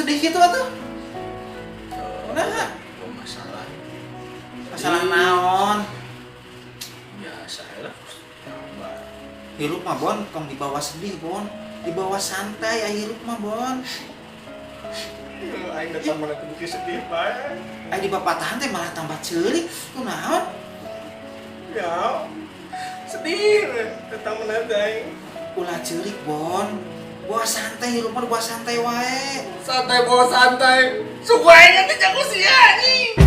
Sedih gitu atuh? Nah. Masalah. Masalah naon? Biasa lah. Hirup mah, Bon, tong dibawa sedih, Bon. Dibawa santai ya hirup mah, Bon. Aing datang mana bukti sedih bae. Ai dipapatahan teh malah tambah ceurik. Kunaon? Ya. Sedih datang mana teh aing. Ulah ceurik, Bon. Bawa santai, hirup mah bawa santai wae. Santai, bawa santai. Suku aing teh jago sia anjing.